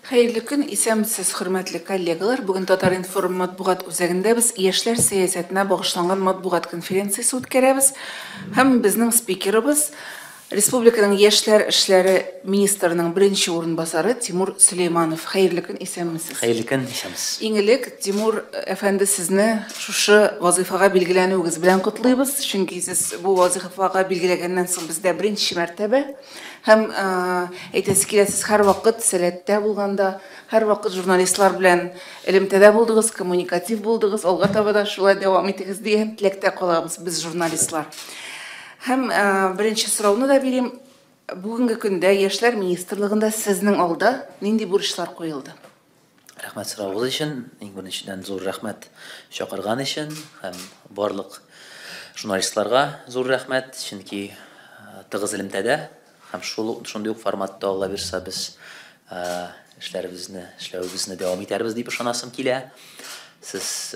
Хәерле көн, исәнмесез, хөрмәтле коллегалар. Бүген Татар-информ матбугат үзәгендә без яшьләр сәясәтенә багышланган матбугат конференциясе үткәрәбез. Һәм безнең спикерыбыз республиканың яшьләр эшләре министрының беренче урынбасары Тимур Сөләйманов. Хәерле көн, исәнмесез. Хәерле көн, исәнмесез. Иң элек, Тимур әфәнде, сезне шушы вазыйфага билгеләнүегез белән котлыйбыз, чөнки сез бу вазыйфага билгеләгәннән соң бездә беренче мәртәбә. Һәм әйтәсе килә, сез һәрвакыт сәләттә булганда, һәрвакыт журналистлар белән элемтәдә булдыгыз, коммуникатив булдыгыз, алга таба да шулай дәвам итегез дигән теләктә калабыз без, журналистлар. Һәм беренче сорауны да бирим. Бүгенге көндә Яшьләр министрлыгында сезнең алда нинди бурычлар куелды? Рәхмәт соравыгыз өчен. Иң беренчедән зур рәхмәт чакырган өчен һәм барлык журналистларга зур рәхмәт, чөнки тыгыз элемтәдә һәм шул шундый ук форматта, Алла бирса, без эшләребезне, эшләвебезне дәвам итәрбез дип ышанасым килә. Сез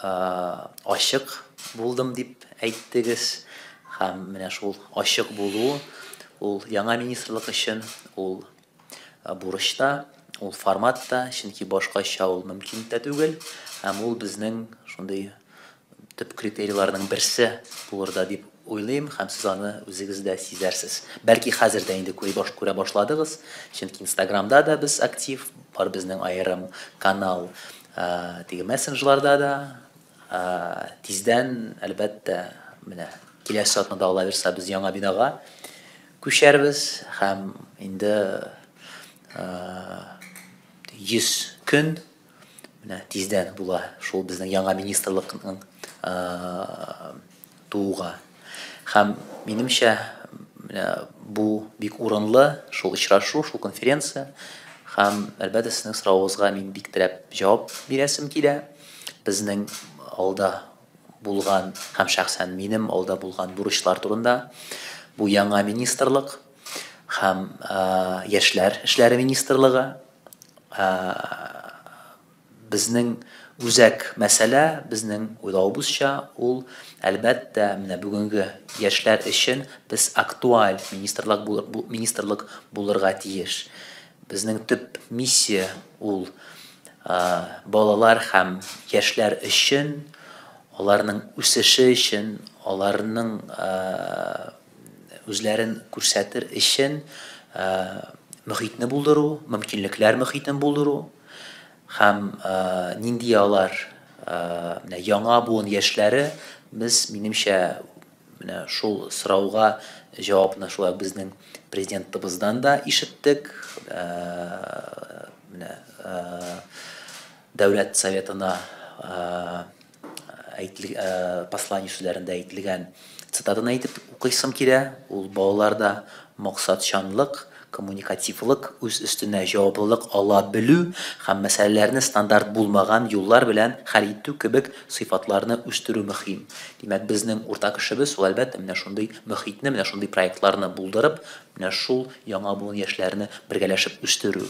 ачык булдым дип әйттегез, һәм менә шул ачык булу ул яңа министрлык өчен ул бурыч та, ул формат та, чөнки башкача ул мөмкин дә түгел, һәм ул безнең шундый төп критерийларның берсе булыр да дип уйлыйм, һәм сез аны үзегез дә сизәрсез. Бәлки хәзер дә инде күрә башладыгыз, чөнки Инстаграмда да без актив, бар безнең аерым канал, теге мессенджерларда да. Тиздән, әлбәттә, менә киләсе атнада, Алла бирса, без яңа бинага күчәрбез, һәм инде 100 көн менә тиздән була шул безнең яңа министрлыкның тууга. Һәм минемчә, менә бу бик урынлы шул очрашу, шул конференция. Һәм, әлбәттә, сезнең соравыгызга мин бик теләп җавап бирәсем килә. Безнең алда булган һәм шәхсән минем алда булган бурычлар турында. Бу яңа министрлык һәм яшьләр эшләре министрлыгы. Безнең үзәк мәсьәлә, безнең уйлавыбызча, ул, әлбәттә, менә бүгенге яшьләр өчен без актуаль министрлык, министрлык булырга тиеш. Безнең төп миссия ул балалар һәм яшьләр өчен, аларның үсеше өчен, аларның үзләрен күрсәтер өчен мөхитне булдыру, мөмкинлекләр мөхитен булдыру. Һәм нинди алар, менә яңа буын яшьләре, без, минемчә, менә шул сорауга җавапны шулай безнең президентыбыздан да ишеттек. Менә Дәүләт Советына послание сүзләрендә әйтелгән цитатаны әйтеп укыйсым килә. Ул: балаларда максатчанлык, коммуникативлык, үз өстенә җаваплылык ала белү һәм мәсьәләләрне стандарт булмаган юллар белән хәл итү кебек сыйфатларны үстерү мөһим. Димәк, безнең уртак эшебез ул, әлбәттә, менә шундый мөхитне, менә шундый проектларны булдырып, менә шул яңа буын яшьләрне бергәләшеп үстерү.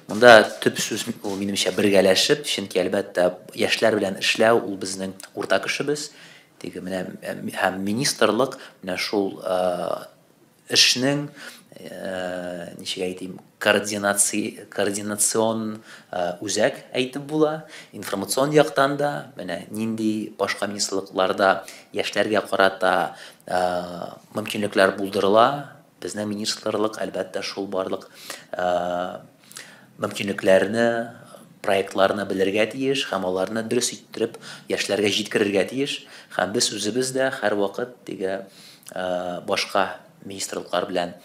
Монда төп сүз ул, минемчә, бергәләшеп, чөнки, әлбәттә, яшьләр белән эшләү ул безнең уртак эшебез. Теге менә һәм министрлык менә шул эшнең, ничек әйтим, координацион үзәк әйтеп була. Информацион яктан да, менә нинди башка министрлыкларда яшьләргә карата мөмкинлекләр булдырыла, безнең министрлык, әлбәттә, шул барлык мөмкинлекләрне, проектларны белергә тиеш һәм аларны дөрес иттереп яшьләргә җиткерергә тиеш. Һәм без үзебез дә һәрвакыт теге башка министрлыклар белән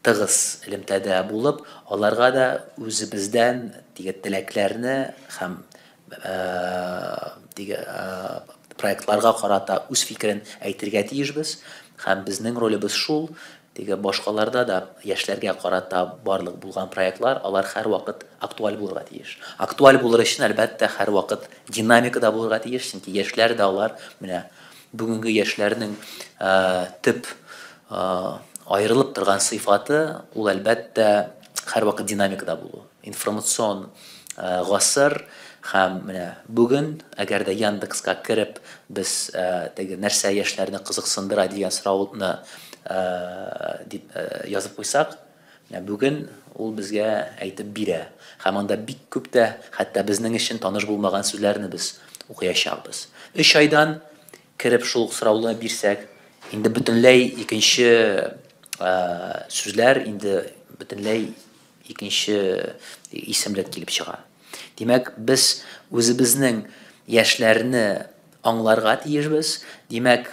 тыгыз элемтәдә булып, аларга да үзебездән теге теләкләрне һәм теге проектларга карата үз фикерен әйтергә тиешбез. Һәм безнең ролебез шул, теге башкаларда да яшьләргә карата барлык булган проектлар, алар һәрвакыт актуаль булырга тиеш. Актуаль булыр өчен, әлбәттә, һәрвакыт динамикада булырга тиеш, чөнки яшьләр дә алар, менә бүгенге яшьләрнең төп аерылып торган сыйфаты ул, әлбәттә, һәрвакыт динамикада булу. Информацион гасыр, һәм менә бүген, әгәр дә Яндекска кереп, без теге нәрсә яшьләрне кызыксындыра дигән сорауны дип язып куйсак, Менә бүген ул безгә әйтеп бирә. Һәм анда бик күп тә, хәтта безнең өчен таныш булмаган сүзләрне без укыячакбыз. 3 айдан кереп шул ук сорауны бирсәк, инде бөтенләй икенче сүзләр, инде бөтенләй икенче исемлек килеп чыга. Димәк, без үзебезнең яшьләрне аңларга тиешбез. Димәк,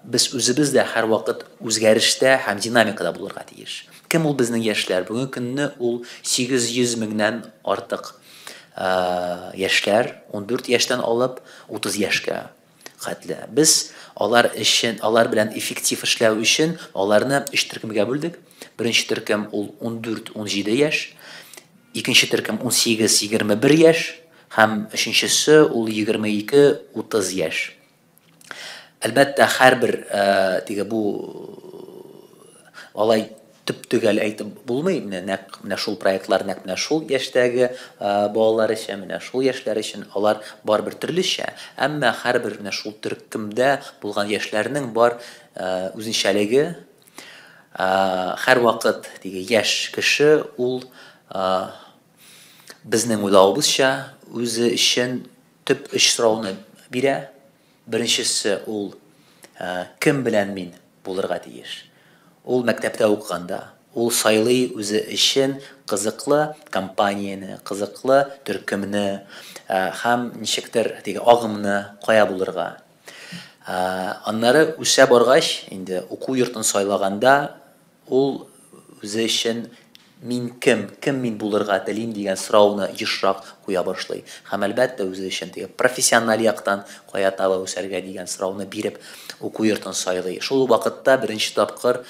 без үзебез дә һәрвакыт үзгәрештә һәм динамикада булырга тиеш. Кем ул безнең яшьләр? Бүгенге көнне ул 800 меңнән артык яшьләр, 14 яшьтән алып 30 яшькә хәтле. Без алар өчен, алар белән эффектив эшләү өчен аларны өч төркемгә бүлдек. Беренче төркем ул 14-17 яшь, икенче төркем 18-21 яшь һәм өченчесе ул 22-30 яшь. Әлбәттә, һәрбер теге бу алай төп-төгәл әйтеп булмый, менә нәкъ менә шул проектлар нәкъ менә шул яшьтәге балалар өчен, менә шул яшьләр өчен алар барыбер төрлечә, әмма һәрбер менә шул төркемдә булган яшьләрнең бар үзенчәлеге. Һәрвакыт теге яшь кеше ул безнең уйлавыбызча үзе өчен төп өч сорауны бирә. Беренчесе ул кем белән мин булырга тиеш? Ул мәктәптә укыганда, ул сайлый үзе өчен кызыклы компанияне, кызыклы төркемне һәм ничектер теге агымны кая булырга. Аннары үсә баргач, инде уку йортын сайлаганда, ул үзе өчен мин кем, кем мин булырга телим дигән сорауны ешрак куя башлый. Һәм әлбәттә үзе өчен теге профессиональ яктан кая таба үсәргә дигән сорауны биреп уку йортын сайлый. Шул вакытта беренче тапкыр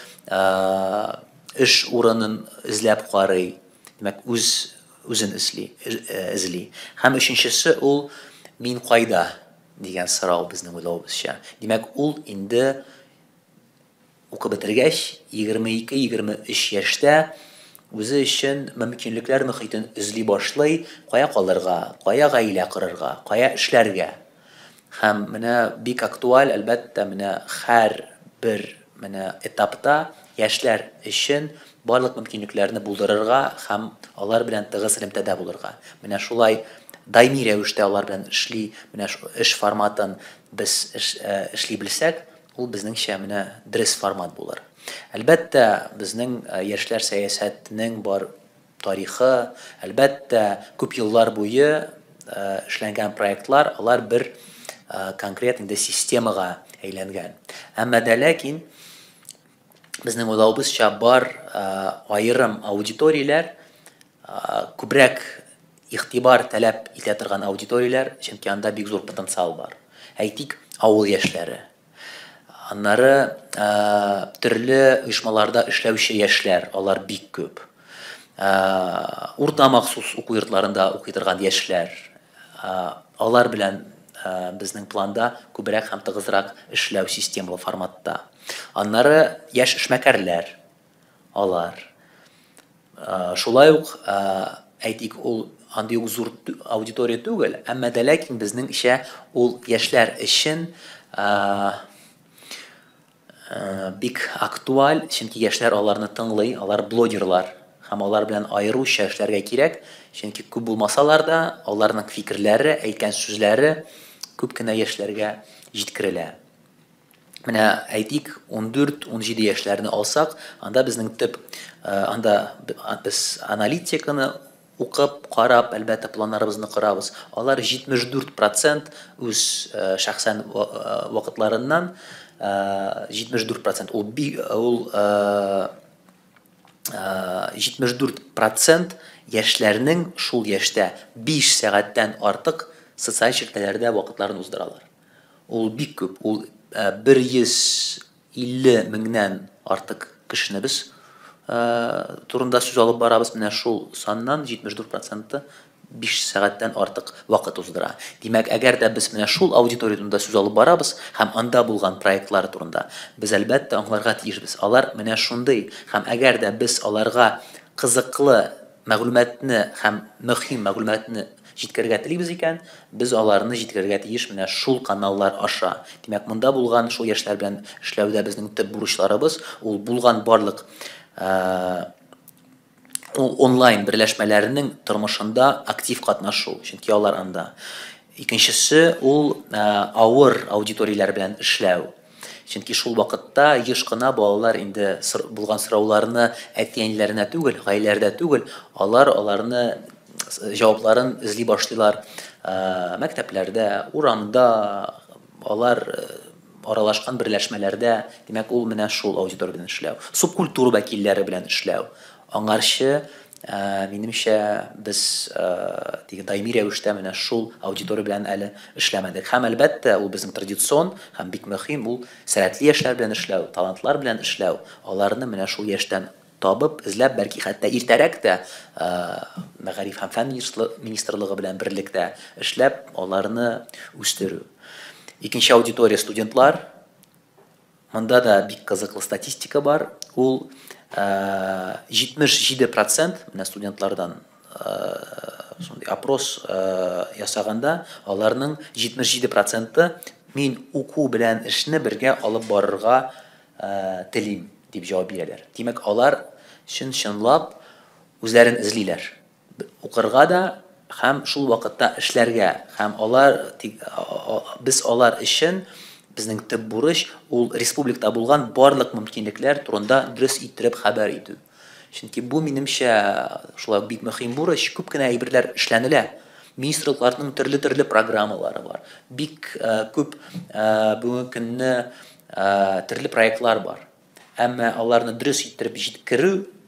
эш урынын эзләп карый. Димәк, үз үзен эзли, эзли. Һәм өченчесе ул мин кайда дигән сорау безнең уйлавыбызча. Димәк, ул инде укып бетергәч, 22-23 яшьтә үзе өчен мөмкинлекләр мөхитен эзли башлый, кая калырга, кая гаилә корырга, кая эшләргә. Һәм менә бик актуаль, әлбәттә, менә һәрбер менә этапта яшьләр өчен барлык мөмкинлекләрне булдырырга һәм алар белән тыгыз элемтәдә булырга. Менә шулай даими рәвештә алар белән эшли, менә эш форматын без эшли белсәк, ул безнеңчә менә дөрес формат булыр. Әлбәттә, безнең яшьләр сәясәтенең бар тарихы, әлбәттә, күп еллар буе эшләнгән проектлар, алар бер конкрет инде системага әйләнгән. Әмма дә ләкин безнең уйлавыбызча бар аерым аудиторияләр күбрәк игътибар таләп итә торган аудиторияләр, чөнки анда бик зур потенциал бар. Әйтик, авыл яшьләре. Аннары төрле оешмаларда эшләүче яшьләр, алар бик күп. Урта махсус уку йортларында укый торган яшьләр, алар белән безнең планда күбрәк һәм тыгызрак эшләү системалы форматта. Аннары яшь эшмәкәрләр, алар. Шулай ук, әйтик, ул андый ук зур аудитория түгел, әмма дә ләкин безнеңчә ул яшьләр өчен бик актуаль, чөнки яшьләр аларны тыңлый, алар блогерлар һәм алар белән аеруча эшләргә кирәк, чөнки күп булмасалар да, аларның фикерләре, әйткән сүзләре күп кенә яшьләргә җиткерелә. Менә әйтик, 14-17 яшьләрне алсак, анда безнең төп, анда без аналитиканы укып, карап, әлбәттә, планнарыбызны корабыз. Алар 74% үз шәхсән вакытларыннан 74%, ул ул 74% яшьләрнең шул яшьтә 5 сәгатьтән артык социаль челтәрләрдә вакытларын уздыралар. Ул бик күп, ул 150 меңнән артык кешене без турында сүз алып барабыз. Менә шул саннан 74% 5 сәгатьтән артык вакыт уздыра. Димәк, әгәр дә без менә шул аудитория турында сүз алып барабыз һәм анда булган проектлар турында, без әлбәттә аңларга тиешбез. Алар менә шундый, һәм әгәр дә без аларга кызыклы мәгълүматны һәм мөһим мәгълүматны җиткерергә телибез икән, без аларны җиткерергә тиеш менә шул каналлар аша. Димәк, монда булган шул яшьләр белән эшләүдә безнең төп бурычларыбыз ул булган барлык Ул онлайн берләшмәләрнең тормышында актив катнашу, чөнки алар анда. Икенчесе ул авыр аудиторияләр белән эшләү. Чөнки шул вакытта еш кына балалар инде булган сорауларны әти-әниләренә түгел, гаиләләрдә түгел, алар аларны җавапларын эзли башлыйлар мәктәпләрдә, урамда, алар аралашкан берләшмәләрдә. Димәк, ул менә шул аудитория белән эшләү. Субкультура вәкилләре белән эшләү. Аңарчы, минемчә, без теге даими рәвештә менә шул аудитория белән әле эшләмәдек. Һәм, әлбәттә, ул безнең традицион һәм бик мөһим, ул сәләтле яшьләр белән эшләү, талантлар белән эшләү, аларны менә шул яшьтән табып, эзләп, бәлки хәтта иртәрәк тә Мәгариф һәм фән министрлыгы белән берлектә эшләп, аларны үстерү. Икенче аудитория студентлар. Монда да бик кызыклы статистика бар. Ул 77% менә студентлардан шундый опрос ясаганда, аларның 77%-ы мин уку белән эшне бергә алып барырга телим дип җавап бирәләр. Димәк, алар чын-чынлап үзләрен эзлиләр. Укырга да һәм шул вакытта эшләргә. Һәм алар, без алар өчен, безнең төп бурыч ул республикада булган барлык мөмкинлекләр турында дөрес иттереп хәбәр итү. Чөнки бу, минемчә, шулай ук бик мөһим бурыч. Күп кенә әйберләр эшләнелә. Министрлыкларның төрле-төрле программалары бар. Бик күп бүгенге көнне төрле проектлар бар. Әмма аларны дөрес иттереп җиткерү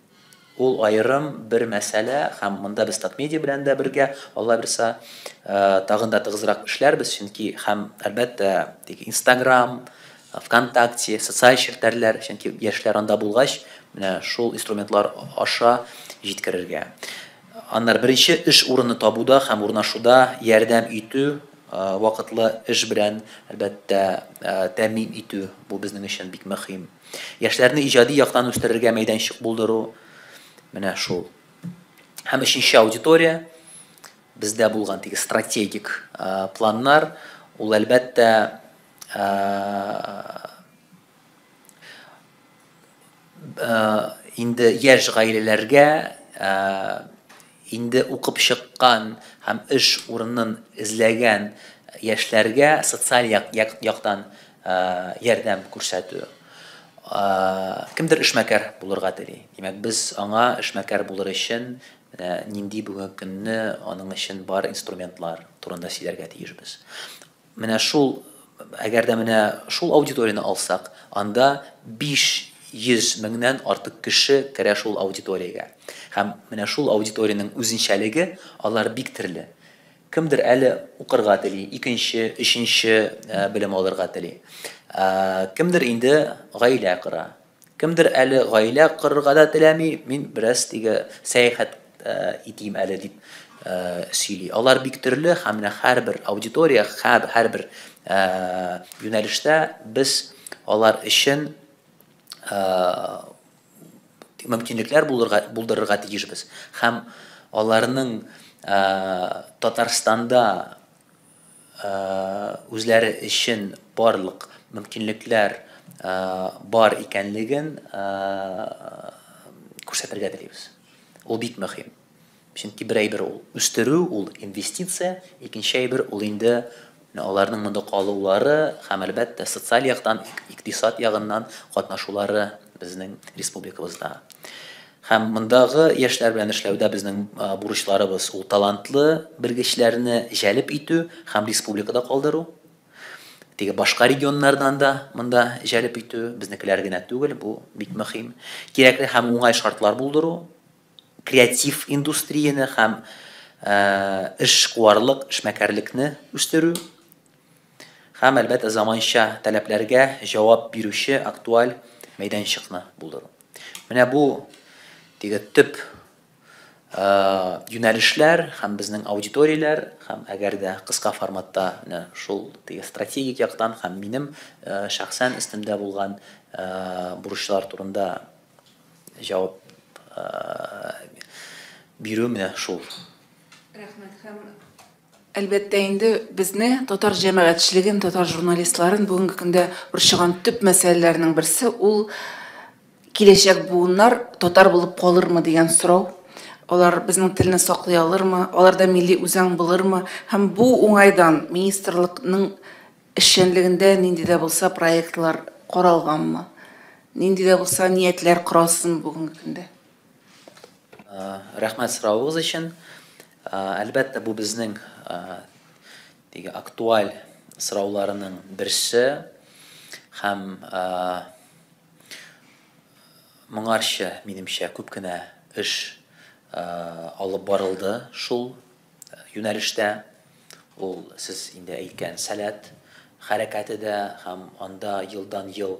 ул аерым бер мәсьәлә, һәм монда без Татмедиа белән дә бергә, Алла бирса, тагын да тыгызрак эшләрбез, чөнки һәм, әлбәттә, теге Инстаграм, ВКонтакте, социаль челтәрләр, чөнки яшьләр анда булгач, менә шул инструментлар аша җиткерергә. Аннары беренче эш урыны табуда һәм урнашуда ярдәм итү, вакытлы эш белән, әлбәттә, тәэмин итү, бу безнең өчен бик мөһим. Яшьләрне иҗади яктан үстерергә мәйданчык булдыру, менә шул. Һәм өченче аудитория, бездә булган теге стратегик планнар, ул, әлбәттә, инде яшь гаиләләргә инде укып чыккан һәм эш урынын эзләгән яшьләргә социаль яктан ярдәм күрсәтү. Кемдер эшмәкәр булырга тели. Димәк, без аңа эшмәкәр булыр өчен нинди бүгенге көнне аның өчен бар инструментлар турында сөйләргә тиешбез. Менә шул, әгәр дә менә шул аудиторияне алсак, анда 500 меңнән артык кеше керә шул аудиториягә. Һәм менә шул аудиториянең үзенчәлеге, алар бик төрле. Кемдер әле укырга тели, икенче, өченче белем алырга тели. Кемдер инде гаилә кора. Кемдер әле гаилә корырга да теләми, мин бераз теге сәяхәт итим әле дип сөйли. Алар бик төрле, һәм менә һәрбер аудитория, һәрбер юнәлештә без алар өчен мөмкинлекләр булдырырга тиешбез. Һәм аларның Татарстанда үзләре өчен барлык мөмкинлекләр бар икәнлеген күрсәтергә телибез. Ул бик мөһим. Чөнки бер әйбер ул үстерү, ул инвестиция, икенче әйбер ул инде аларның монда калулары һәм, әлбәттә, социаль яктан, икътисад ягыннан катнашулары безнең республикабызда. Һәм мондагы яшьләр белән эшләүдә безнең бурычларыбыз ул талантлы белгечләрне җәлеп итү һәм республикада калдыру. Теге башка регионнардан да монда җәлеп итү, безнекеләр генә түгел, бу бик мөһим. Кирәкле һәм уңай шартлар булдыру, креатив индустрияне һәм эшкуарлык, эшмәкәрлекне үстерү һәм, әлбәттә, заманча таләпләргә җавап бирүче актуаль мәйданчыкны булдыру. Менә бу теге төп юнәлешләр һәм безнең аудиторияләр, һәм әгәр дә кыска форматта менә шул теге стратегик яктан һәм минем шәхсән өстемдә булган бурычлар турында җавап бирү менә шул. Рәхмәт. Һәм әлбәттә инде безне, татар җәмәгатьчелеген, татар журналистларын бүгенге көндә борчыган төп мәсьәләләрнең берсе ул киләчәк буыннар татар булып калырмы дигән сорау. Алар безнең телне саклый алырмы? Аларда милли үзаң булырмы? Һәм бу уңайдан министрлыкның эшчәнлегендә нинди дә булса проектлар каралганмы? Нинди дә булса ниятләр корасызмы бүгенге көндә? Рәхмәт соравыгыз өчен. Әлбәттә, бу безнең теге актуаль сорауларының берсе һәм моңарчы, минемчә, күп кенә эш алып барылды шул юнәлештә. Ул сез инде әйткән Сәләт хәрәкәте дә, һәм анда елдан-ел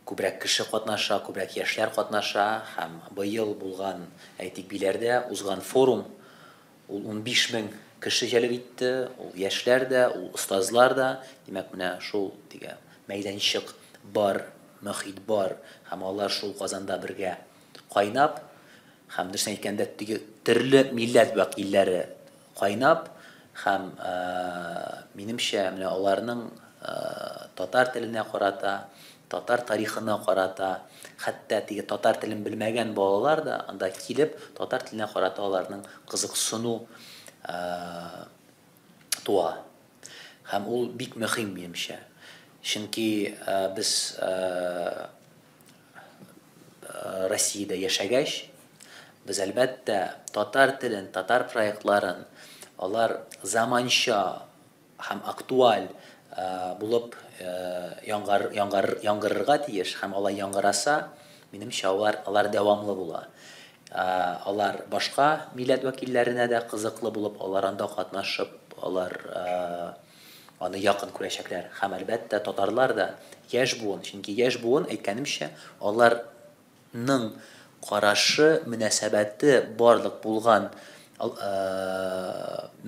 күбрәк кеше катнаша, күбрәк яшьләр катнаша, һәм быел булган, әйтик, Биләрдә узган форум, ул 15 мең кеше җәлеп итте, ул яшьләр дә, ул остазлар да, димәк, менә шул теге мәйданчык бар, мөхит бар, һәм алар шул Казанда бергә кайнап, һәм дөресен әйткәндә, теге төрле милләт вәкилләре кайнап, һәм, минемчә, менә аларның татар теленә карата, татар тарихына карата, хәтта теге татар телен белмәгән балалар да анда килеп, татар теленә карата аларның кызыксыну туа. Һәм ул бик мөһим, минемчә. Чөнки без Россиядә яшәгәч, без, әлбәттә, татар телен, татар проектларын, алар заманча һәм актуаль булып яңгыр, яңгыр, яңгырырга тиеш, һәм алай яңгыраса, минемчә, алар дәвамлы була. Алар башка милләт вәкилләренә дә кызыклы булып, алар анда катнашып, алар аны якын күрәчәкләр. Һәм, әлбәттә, татарлар да, яшь буын, чөнки яшь буын, әйткәнемчә, аларның карашы, мөнәсәбәте барлык булган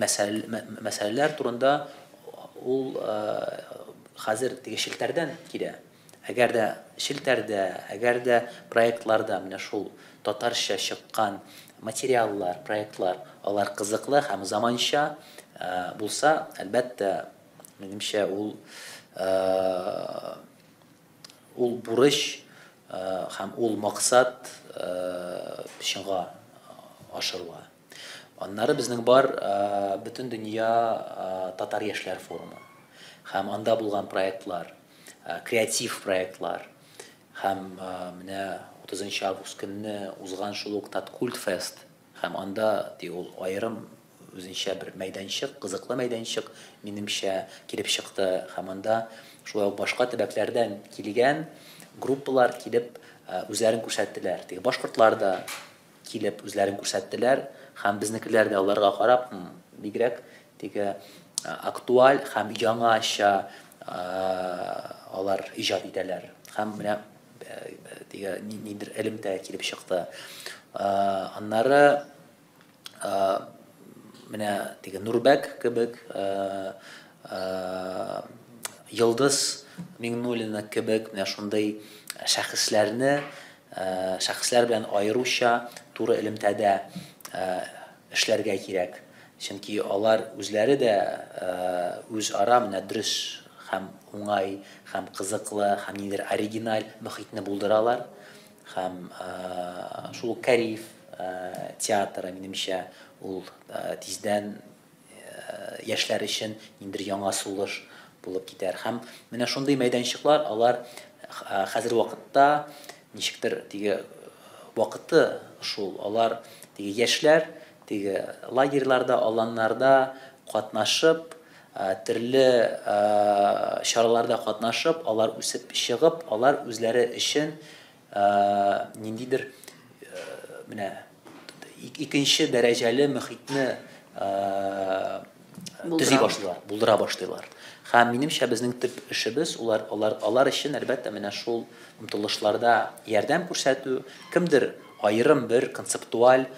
мәсьәләләр турында ул хәзер теге челтәрдән килә. Әгәр дә челтәрдә, әгәр дә проектларда менә шул татарча чыккан материаллар, проектлар, алар кызыклы һәм заманча булса, әлбәттә, минемчә, ул бурыч һәм ул максат чынга ашырыла. Аннары безнең бар бөтен дөнья татар яшьләр форумы һәм анда булган проектлар, креатив проектлар, һәм менә 30 август көнне узган шул ук Таткульт фест, һәм анда ул аерым үзенчә бер мәйданчык, кызыклы мәйданчык, минемчә, килеп чыкты, һәм анда шулай ук башка төбәкләрдән килгән группалар килеп үзләрен күрсәттеләр. Теге башкортлар да килеп үзләрен күрсәттеләр, һәм безнекеләр дә аларга карап, бигрәк теге актуаль һәм яңача алар иҗат итәләр. Һәм менә теге ниндидер элемтә килеп чыкты. Аннары менә теге Нурбәк кебек, Йолдыз Миңнуллина кебек менә шундый шәхесләрне, шәхесләр белән аеруча туры элемтәдә эшләргә кирәк. Чөнки алар үзләре дә үзара менә дөрес һәм уңай һәм кызыклы һәм ниндидер оригиналь мөхитне булдыралар. Һәм шул Кариев театры, минемчә, ул тиздән яшьләр өчен ниндидер яңа сулыш булып китәр. Һәм менә шундый мәйданчыклар, алар хәзер вакытта ничектер теге вакыты шул, алар теге яшьләр теге лагерьларда, аланнарда катнашып, төрле чараларда катнашып, алар үсеп чыгып, алар үзләре өчен ниндидер менә икенче дәрәҗәле мөхитне төзи башлыйлар, булдыра башлыйлар. Һәм минемчә, безнең төп эшебез улар, алар, алар өчен, әлбәттә, менә шул омтылышларда ярдәм күрсәтү, кемдер аерым бер концептуаль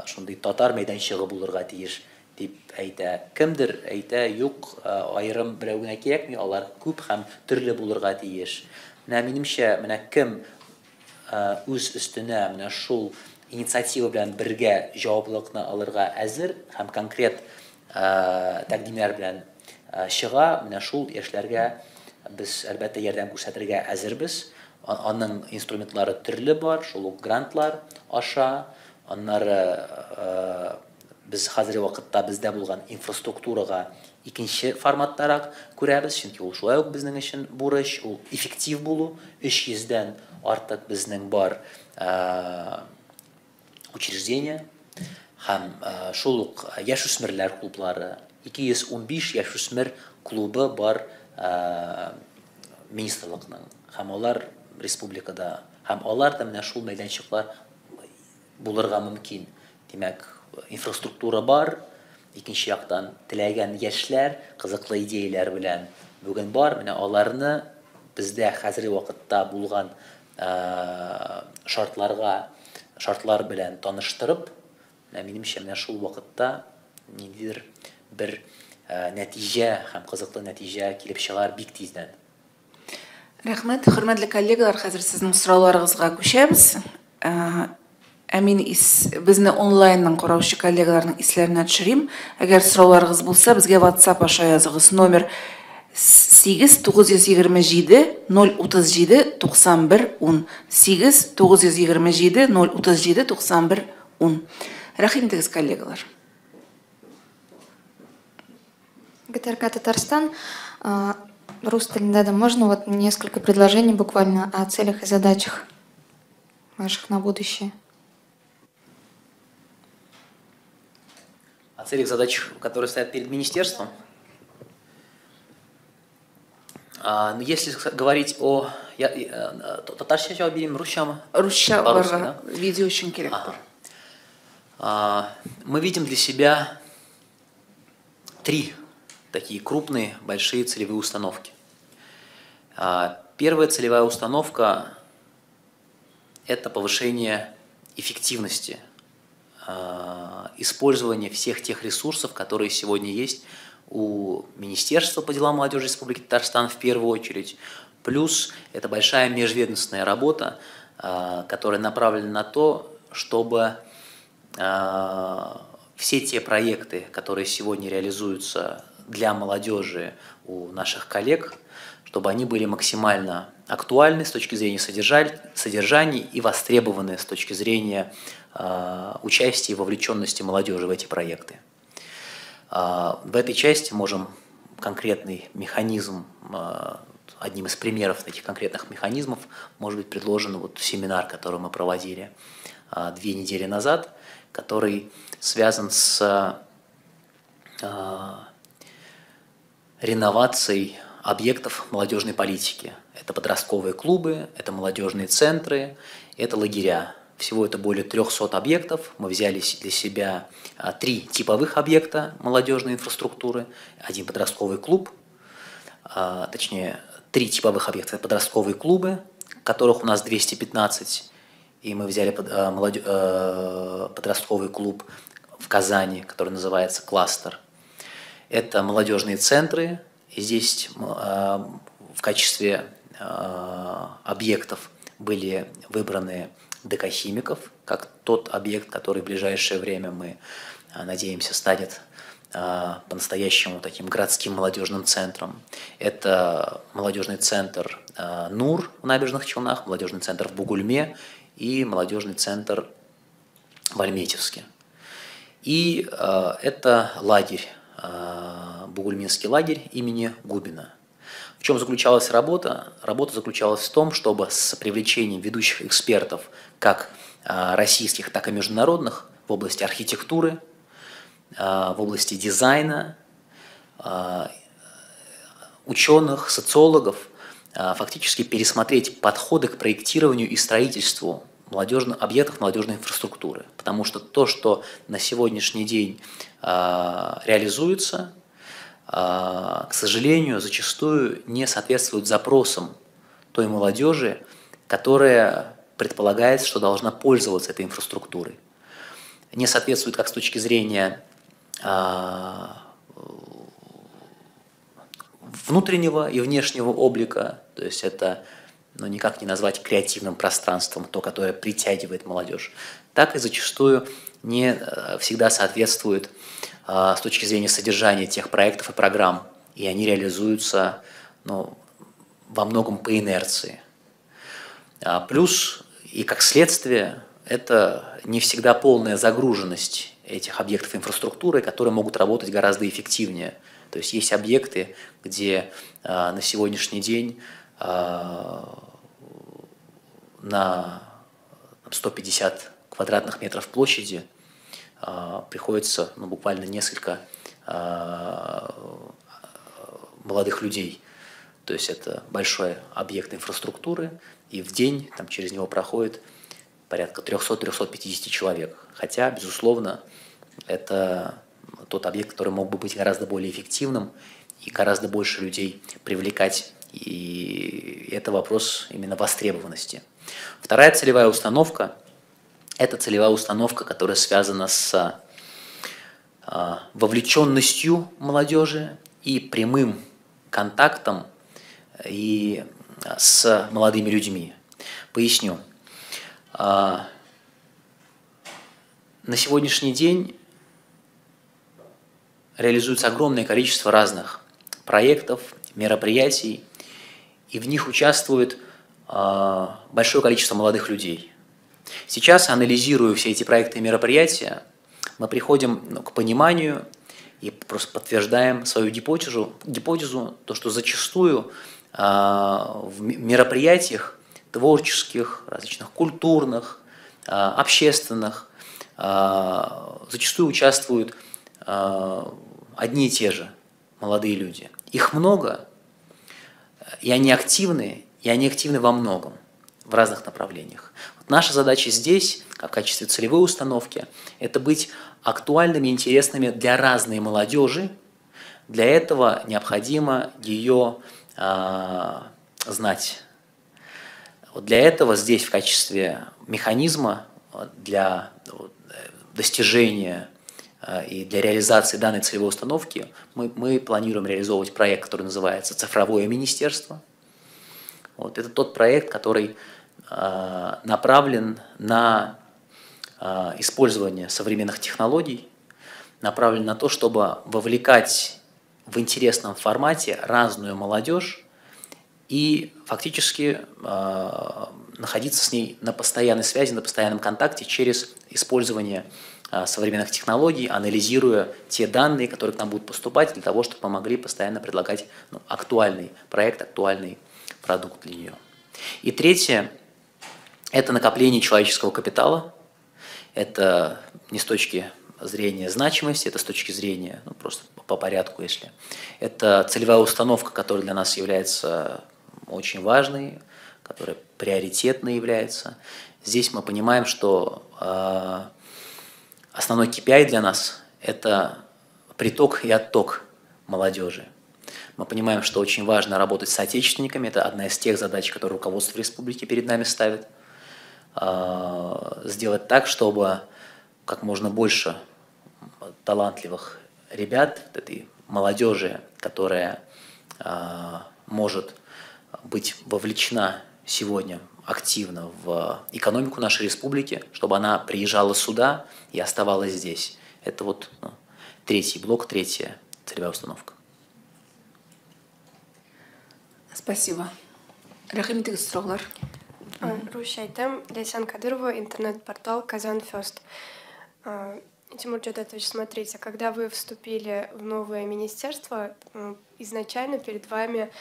шундый татар мәйданчыгы булырга тиеш дип әйтә. Кемдер әйтә, юк, аерым берәү генә кирәкми, алар күп һәм төрле булырга тиеш. Менә минемчә, менә кем үз өстенә менә шул инициатива белән бергә җаваплылыкны алырга әзер һәм конкрет тәкъдимнәр белән чыга, менә шул яшьләргә без, әлбәттә, ярдәм күрсәтергә әзербез. Аның инструментлары төрле бар, шул ук грантлар аша, аннары без хәзерге вакытта бездә булган инфраструктурага икенче форматтарак күрәбез, чөнки ул шулай ук безнең өчен бурыч, ул эффектив булу, 300дән артык безнең бар учреждение һәм шул ук яшүсмерләр клублары, 215 яшүсмер клубы бар министрлыкның, һәм алар республикада, һәм алар да менә шул мәйданчыклар булырга мөмкин. Димәк, инфраструктура бар, икенче яктан теләгән яшьләр кызыклы идеяләр белән бүген бар, менә аларны бездә хәзерге вакытта булган шартлар белән таныштырып, менә минемчә, менә шул вакытта ниндидер бер нәтиҗә һәм кызыклы нәтиҗә килеп чыгар бик тиздән. Рәхмәт, хөрмәтле коллегалар, хәзер сезнең сорауларыгызга күчәбез. Ә мин безне онлайннан караучы коллегаларның исләренә төшерим. Әгәр сорауларыгыз булса, безгә WhatsApp аша языгыз. Номер 8 927 037 91 10. 8 927 037 91 10. Рәхим итегез, коллегалар. ГТРК Татарстан. Рус телендә дә можно вот несколько предложений буквально о целях и задачах ваших на будущее. О целях, задачах, которые стоят перед министерством? Ну, если говорить о... Татарча җавап бирим, русчамы? Русча барга, видео өчен кирәк. Ага. Мы видим для себя три такие крупные, большие целевые установки. Первая целевая установка – это повышение эффективности использования всех тех ресурсов, которые сегодня есть у Министерства по делам молодежи Республики Татарстан в первую очередь. Плюс это большая межведомственная работа, которая направлена на то, чтобы все те проекты, которые сегодня реализуются для молодежи у наших коллег, чтобы они были максимально актуальны с точки зрения содержания и востребованы с точки зрения участия и вовлеченности молодежи в эти проекты. В этой части можем конкретный механизм, одним из примеров таких конкретных механизмов может быть предложен вот семинар, который мы проводили 2 недели назад, который связан с реновацией объектов молодежной политики. Это подростковые клубы, это молодежные центры, это лагеря. Всего это более 300 объектов. Мы взяли для себя 3 типовых объекта молодежной инфраструктуры. Один подростковый клуб, точнее, 3 типовых объекта – это подростковые клубы, которых у нас 215. И мы взяли подростковый клуб в Казани, который называется «Кластер». Это молодежные центры. И здесь в качестве объектов были выбраны ДК «Химиков», как тот объект, который в ближайшее время, мы надеемся, станет по-настоящему таким городским молодежным центром. Это молодежный центр «Нур» в Набережных Челнах, молодежный центр в Бугульме и молодежный центр в Альметьевске. И это лагерь, Бугульминский лагерь имени Губина. В чем заключалась работа? Работа заключалась в том, чтобы с привлечением ведущих экспертов, как российских, так и международных, в области архитектуры, в области дизайна, ученых, социологов, фактически пересмотреть подходы к проектированию и строительству объектов молодежной инфраструктуры. Потому что то, что на сегодняшний день реализуется, к сожалению, зачастую не соответствует запросам той молодежи, которая предполагается, что должна пользоваться этой инфраструктурой. Не соответствует как с точки зрения внутреннего и внешнего облика, то есть это, ну, никак не назвать креативным пространством, то, которое притягивает молодежь, так и зачастую не всегда соответствует с точки зрения содержания тех проектов и программ, и они реализуются, ну, во многом по инерции. Плюс и как следствие, это не всегда полная загруженность этих объектов инфраструктуры, которые могут работать гораздо эффективнее. То есть есть объекты, где на сегодняшний день на 150 квадратных метров площади приходится, ну, буквально несколько молодых людей. То есть это большой объект инфраструктуры, и в день там через него проходит порядка 300-350 человек. Хотя, безусловно, это тот объект, который мог бы быть гораздо более эффективным и гораздо больше людей привлекать. И это вопрос именно востребованности. Вторая целевая установка – это целевая установка, которая связана с вовлеченностью молодежи и прямым контактом и с молодыми людьми. Поясню. На сегодняшний день реализуется огромное количество разных проектов, мероприятий, и в них участвует большое количество молодых людей. Сейчас, анализируя все эти проекты и мероприятия, мы приходим, ну, к пониманию и просто подтверждаем свою гипотезу, то, что зачастую в мероприятиях творческих, различных культурных, общественных, зачастую участвуют одни и те же молодые люди. Их много, и они активны во многом, в разных направлениях. Вот наша задача здесь, как в качестве целевой установки, это быть актуальными и интересными для разной молодежи. Для этого необходимо ее знать. Вот для этого здесь в качестве механизма для достижения и для реализации данной целевой установки мы планируем реализовывать проект, который называется «Цифровое министерство». Вот, это тот проект, который направлен на использование современных технологий, направлен на то, чтобы вовлекать в интересном формате разную молодежь и фактически находиться с ней на постоянной связи, на постоянном контакте через использование современных технологий, анализируя те данные, которые к нам будут поступать, для того, чтобы помогли постоянно предлагать, ну, актуальный проект, актуальный продукт для нее. И третье – это накопление человеческого капитала. Это не с точки зрения значимости, это с точки зрения, ну, просто по порядку, если. Это целевая установка, которая для нас является очень важной, которая приоритетной является. Здесь мы понимаем, что основной KPI для нас – это приток и отток молодежи. Мы понимаем, что очень важно работать с соотечественниками. Это одна из тех задач, которые руководство республики перед нами ставит. Сделать так, чтобы как можно больше талантливых ребят, этой молодежи, которая может быть вовлечена сегодня активно в экономику нашей республики, чтобы она приезжала сюда и оставалась здесь. Это вот, ну, третий блок, третья целевая установка. Спасибо. Рәхим итегез, сораулар. Русча әйтәм, Ләйсән Кадырова, интернет-портал Казан Фест. Тимур Джавдатович, смотрите, когда вы вступили в новое министерство, изначально перед вами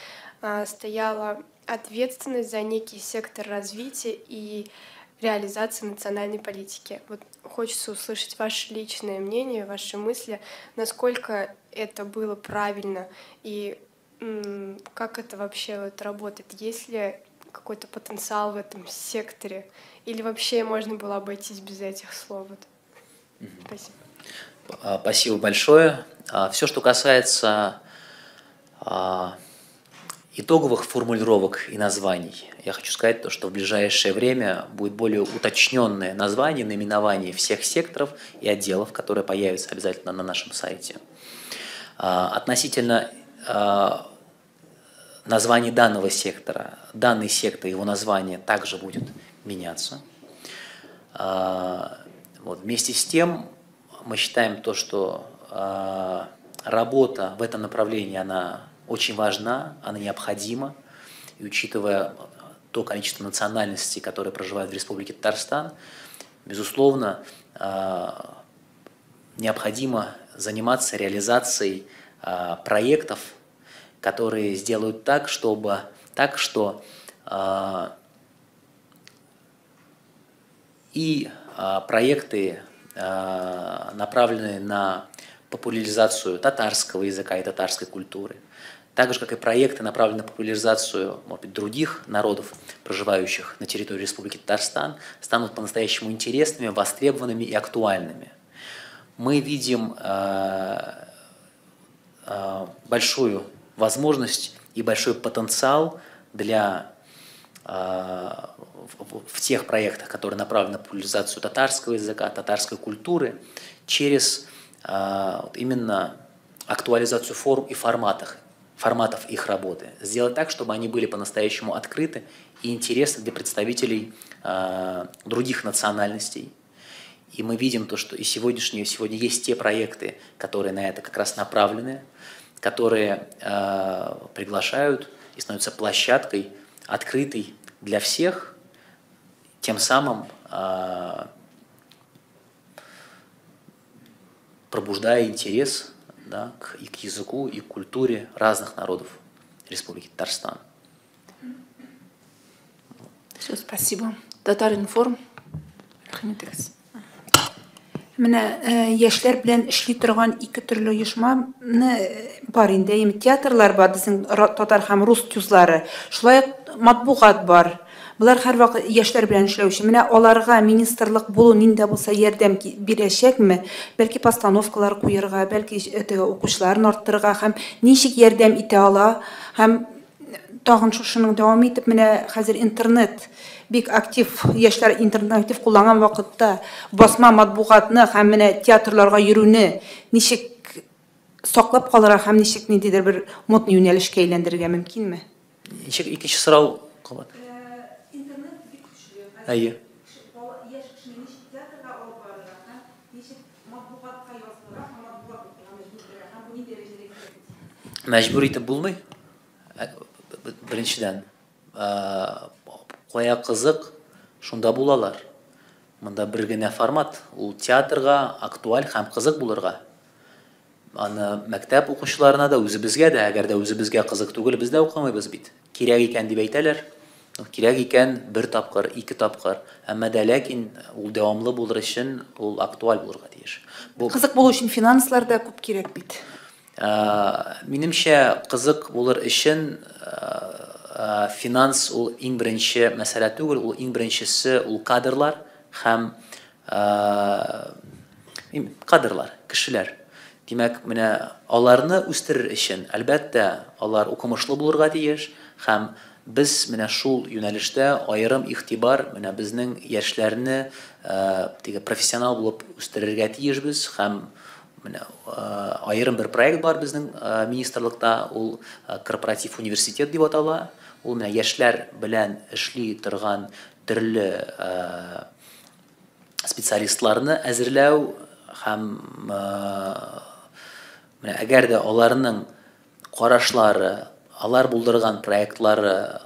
стояла ответственность за некий сектор развития и реализации национальной политики. Вот хочется услышать ваше личное мнение, ваши мысли, насколько это было правильно и как это вообще вот работает, есть ли какой-то потенциал в этом секторе или вообще можно было обойтись без этих слов? Вот. Спасибо. Спасибо большое. Все, что касается итоговых формулировок и названий, я хочу сказать то, что в ближайшее время будет более уточненное название, наименование всех секторов и отделов, которые появятся обязательно на нашем сайте. Относительно названия данного сектора, данный сектор, его название также будет меняться. Вот. Вместе с тем мы считаем то, что работа в этом направлении, она очень важна, она необходима. И учитывая то количество национальностей, которые проживают в Республике Татарстан, безусловно, необходимо заниматься реализацией проектов, которые сделают так, чтобы, так что и проекты, направленные на популяризацию татарского языка и татарской культуры, так же, как и проекты, направленные на популяризацию, может быть, других народов, проживающих на территории Республики Татарстан, станут по-настоящему интересными, востребованными и актуальными. Мы видим большую возможность и большой потенциал для, в тех проектах, которые направлены на популяризацию татарского языка, татарской культуры, через именно актуализацию форм и форматов их работы. Сделать так, чтобы они были по-настоящему открыты и интересны для представителей других национальностей. И мы видим то, что и сегодня есть те проекты, которые на это как раз направлены, которые приглашают и становятся площадкой, открытой для всех, тем самым пробуждая интерес, да, и к языку, и к культуре разных народов Республики Татарстан. Все, спасибо. Татар-информ. Менә яшьләр белән эшли торган ике төрле оешманы бар инде. Эми театрлар бар, безнең татар һәм рус тюзлары. Шулай ук матбугат бар. Болар һәрвакыт яшьләр белән эшләүче. Менә аларга министрлык булу нинди булса ярдәм бирәчәкме? Бәлки постановкалар куярга, бәлки укучыларын арттырырга һәм ничек ярдәм итә ала? Һәм тагын шушының дәвам итеп, менә хәзер интернет бик актив, яшьләр интернет актив кулланган вакытта басма матбугатны һәм менә театрларга йөрүне ничек саклап калырга һәм ничек ниндидер бер модный юнәлешкә әйләндерергә мөмкинме? Ничек икенче сорау кабат? Интернет бик көчле. Әйе. Яшь кешене ничек театрга алып барырга һәм ничек матбугатка язылырга һәм матбугат укырга мәҗбүр итәргә һәм бу ни дәрәҗәдә кирәк? Мәҗбүр итеп булмый. Беренчедән, кая кызык, шунда булалар. Монда бер генә формат, ул театрга актуаль һәм кызык булырга. Аны мәктәп укучыларына да, үзебезгә дә, әгәр дә үзебезгә кызык түгел, без дә укымыйбыз бит. Кирәк икән дип әйтәләр. Кирәк икән бер тапкыр, ике тапкыр. Әмма дә ләкин ул дәвамлы булыр өчен ул актуаль булырга тиеш. Бу кызык булу өчен финанслар да күп кирәк бит. Минемчә, кызык булыр өчен финанс ул иң беренче мәсьәлә түгел, ул иң беренчесе ул кадрлар һәм кадрлар, кешеләр. Димәк, менә аларны үстерер өчен, әлбәттә, алар укымышлы булырга тиеш һәм без менә шул юнәлештә аерым игътибар менә безнең яшьләрне теге профессионал булып үстерергә тиешбез һәм менә аерым бер проект бар безнең министрлыкта, ул корпоратив университет дип атала. Ул менә яшьләр белән эшли торган төрле специалистларны әзерләү һәм менә әгәр дә аларның карашлары, алар булдырган проектлары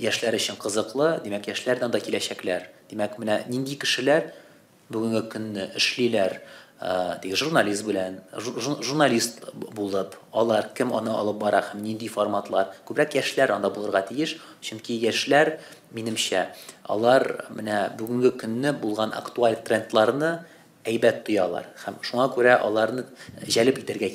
яшьләр өчен кызыклы, димәк, яшьләр дә анда киләчәкләр. Димәк, менә нинди кешеләр бүгенге көнне эшлиләр, теге журналист белән, журналист булып, алар кем аны алып бара һәм нинди форматлар. Күбрәк яшьләр анда булырга тиеш, чөнки яшьләр, минемчә, алар менә бүгенге көнне булган актуаль трендларны әйбәт тоялар һәм шуңа күрә аларны җәлеп итәргә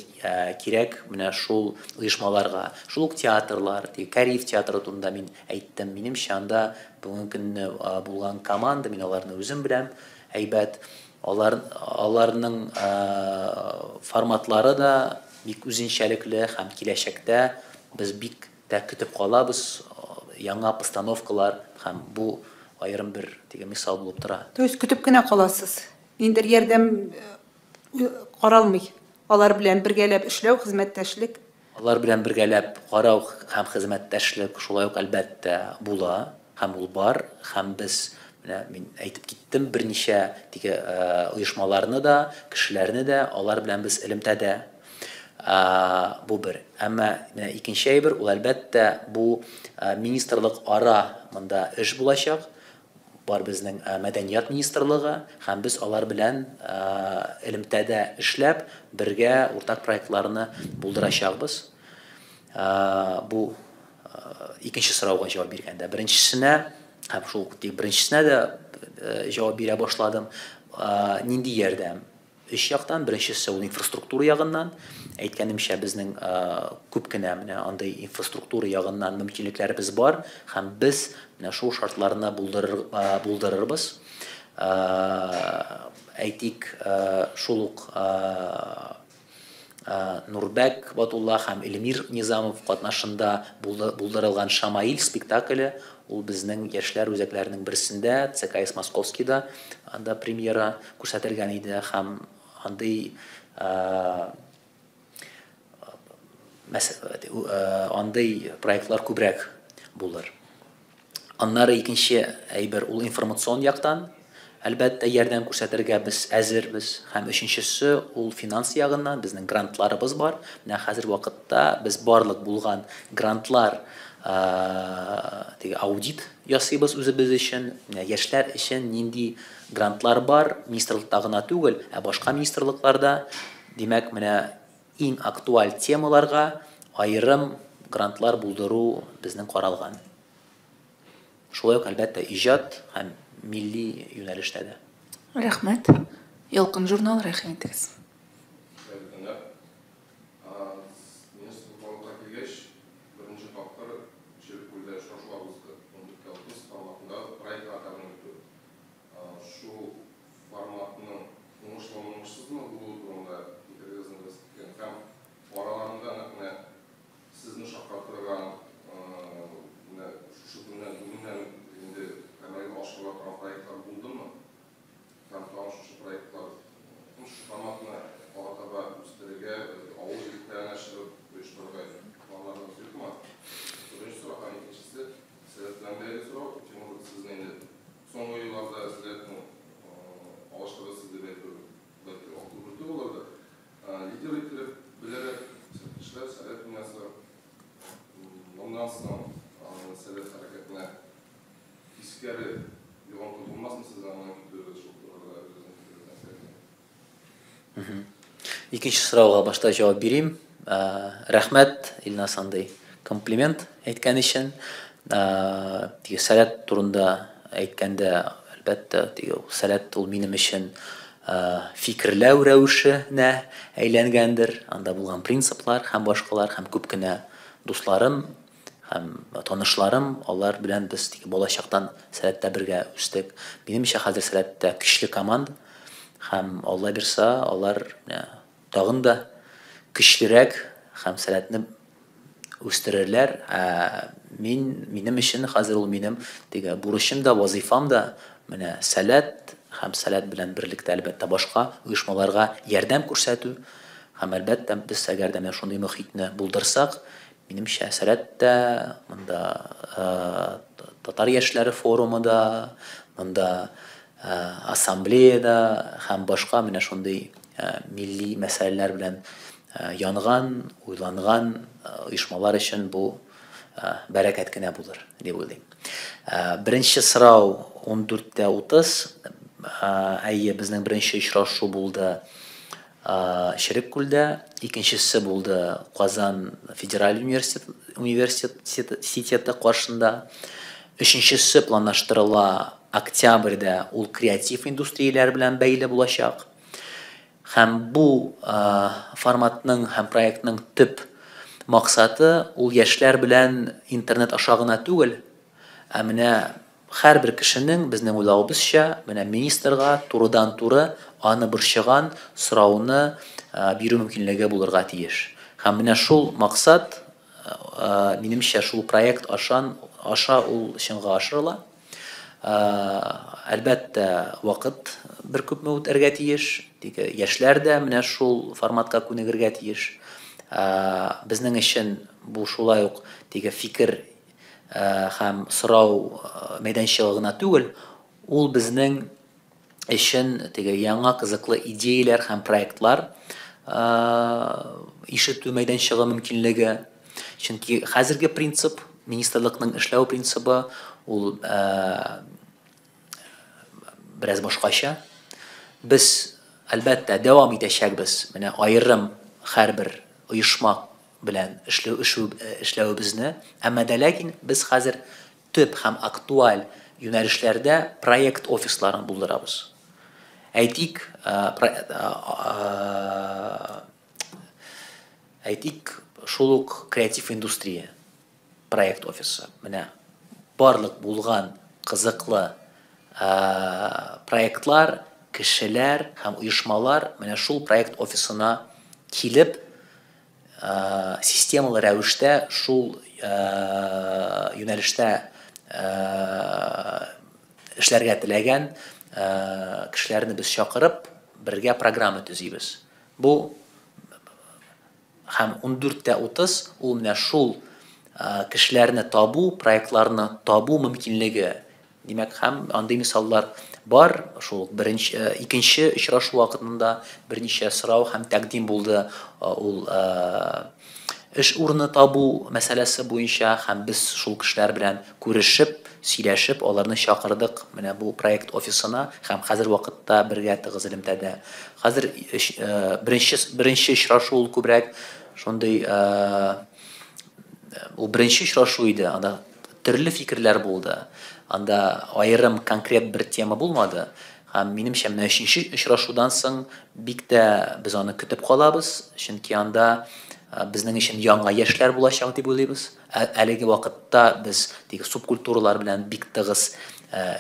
кирәк менә шул оешмаларга. Шул ук театрлар, теге Кариев театры турында мин әйттем. Минемчә, анда бүгенге көнне булган команда, мин аларны үзем беләм, әйбәт. Аларның форматлары да бик үзенчәлекле һәм киләчәктә без бик тә көтеп калабыз яңа постановкалар һәм бу аерым бер теге мисал булып тора. То есть көтеп кенә каласыз. Ниндер ярдәм каралмый. Алар белән бергәләп эшләү, хезмәттәшлек. Алар белән бергәләп карау һәм хезмәттәшлек шулай ук әлбәттә була һәм ул бар һәм без менә мин әйтеп киттем берничә теге оешмаларны да, кешеләрне дә, алар белән без элемтәдә. Бу бер. Әмма менә икенче әйбер, ул әлбәттә бу министрлык ара монда эш булачак. Бар безнең мәдәният министрлыгы һәм без алар белән элемтәдә эшләп, бергә уртак проектларны булдырачакбыз. Бу икенче сорауга җавап биргәндә. Беренчесенә һәм шул ук беренчесенә дә җавап бирә башладым. Нинди ярдәм? Өч яктан. Беренчесе ул инфраструктура ягыннан. Әйткәнемчә, безнең күп кенә менә андый инфраструктура ягыннан мөмкинлекләребез бар һәм без менә шул шартларны булдырырбыз. Әйтик, шул ук Нурбәк Батулла һәм Эльмир Низамов катнашында булдырылган Шамаил спектакле, ул безнең яшьләр үзәкләренең берсендә, ЦКС Московскийда анда премьера күрсәтелгән иде һәм андый андый проектлар күбрәк булыр. Аннары икенче әйбер ул информацион яктан, әлбәттә, ярдәм күрсәтергә без әзербез. Һәм өченчесе ул финанс ягыннан, безнең грантларыбыз бар. Менә хәзер вакытта без барлык булган грантлар теге аудит ясыйбыз үзебез өчен. Менә яшьләр өчен нинди грантлар бар, министрлыкта гына түгел, ә башка министрлыкларда. Димәк, менә иң актуаль темаларга аерым грантлар булдыру безнең каралган. Шулай ук, әлбәттә, иҗат һәм милли юнәлештә дә. Рәхмәт. Ялкын журнал, рәхим итегез. Хәерле көннәр. Министр барлыкка килгәч, беренче тапкыр Череккүлдә очрашулар узды. 14:30 форматында проектлар тәкъдим итү. Шул форматның уңышлымы, уңышсызмы булуы турында фикерегезне беләсе килгән һәм араларында нәкъ менә сезне шаккатырган, менә шушы көннән, бүгеннән инде гамәлгә ашырыла торган проектлар булдымы? Һәм тагын шушы проектлар, шушы форматны алга таба үстерергә, авыл җирлекләренә чыгып оештырырга планнарыгыз юкмы? Беренче сорау һәм икенчесе Сәләт белән бәйле сорау. Тимур, сезне инде соңгы елларда Сәләтнең алыштыргысыз дип әйтү бәлки акыл бөртү булырдыр. Лидер ителеп беләләр кешеләр Сәләт дөньясы. Моннан соң Сәләт хәрәкәтенә тискәре йогынты булмасмы сезнең аннан китүегез, шул турыда үзегезнең фикерегезне әйтсәгез. Икенче сорауга башта җавап бирим. Рәхмәт, Илназ, андый комплимент әйткән өчен. Теге Сәләт турында әйткәндә, әлбәттә, теге Сәләт ул минем өчен фикерләү рәвешенә әйләнгәндер. Анда булган принциплар һәм башкалар һәм күп кенә дусларым һәм танышларым, алар белән без теге балачактан Сәләттә бергә үстек. Минемчә, хәзер Сәләттә көчле команда һәм Алла бирса, алар тагын да көчлерәк һәм Сәләтне үстерерләр. Ә мин, минем өчен хәзер ул минем теге бурычым да, вазыйфам да, менә Сәләт һәм Сәләт белән берлектә, әлбәттә, башка оешмаларга ярдәм күрсәтү һәм, әлбәттә, без әгәр дә менә шундый мохитне булдырсак, минемчә, Сәләт тә, монда татар яшьләре форумы да, монда ассамблея да һәм башка менә шундый милли мәсьәләләр белән янган, уйланган оешмалар өчен бу бәрәкәт кенә булыр дип уйлыйм. Беренче сорау 14:30. Әйе, безнең беренче очрашу булды Череккүлдә, икенчесе булды Казан федераль университеты каршында, өченчесе планлаштырыла октябрьдә, ул креатив индустрияләр белән бәйле булачак. Һәм бу форматның һәм проектның төп максаты ул яшьләр белән интернет аша гына түгел, ә менә һәрбер кешенең, безнең уйлавыбызча, менә министрга турыдан-туры аны борчыган сорауны бирү мөмкинлеге булырга тиеш. Һәм менә шул максат, минемчә, шул проект аша ул чынга ашырыла. Әлбәттә, вакыт бер күпме үтәргә тиеш. Теге яшьләр дә менә шул форматка күнегергә тиеш. Безнең өчен бу шулай ук теге фикер һәм сорау мәйданчыгы гына түгел, ул безнең өчен теге яңа кызыклы идеяләр һәм проектлар ишетү мәйданчыгы мөмкинлеге. Чөнки хәзерге принцип, министрлыкның эшләү принцибы ул бераз башкача. Без, әлбәттә, дәвам итәчәкбез. Менә аерым һәрбер оешма белән эшләвебезне, әмма дә ләкин без хәзер төп һәм актуаль юнәлешләрдә проект офисларын булдырабыз. Әйтик, шул ук креатив индустрия проект офисы. Менә барлык булган кызыклы проектлар, кешеләр һәм оешмалар менә шул проект офисына килеп, системалы рәвештә шул юнәлештә эшләргә теләгән кешеләрне без чакырып, бергә программа төзибез. Бу һәм 14:30 ул менә шул кешеләрне табу, проектларны табу мөмкинлеге. Димәк, һәм андый мисаллар бар. Шул икенче очрашу вакытында берничә сорау һәм тәкъдим булды. Ул эш урыны табу мәсьәләсе буенча, һәм без шул кешеләр белән күрешеп, сөйләшеп, аларны чакырдык менә бу проект офисына, һәм хәзер вакытта бергә тыгыз элемтәдә. Хәзер беренче очрашу ул күбрәк шундый, ул беренче очрашу иде, анда төрле фикерләр булды. Анда аерым конкрет бер тема булмады. Һәм минемчә, менә өченче очрашудан соң бик тә без аны көтеп калабыз, чөнки анда безнең өчен яңа яшьләр булачак дип уйлыйбыз. Әлеге вакытта без теге субкультуралар белән бик тыгыз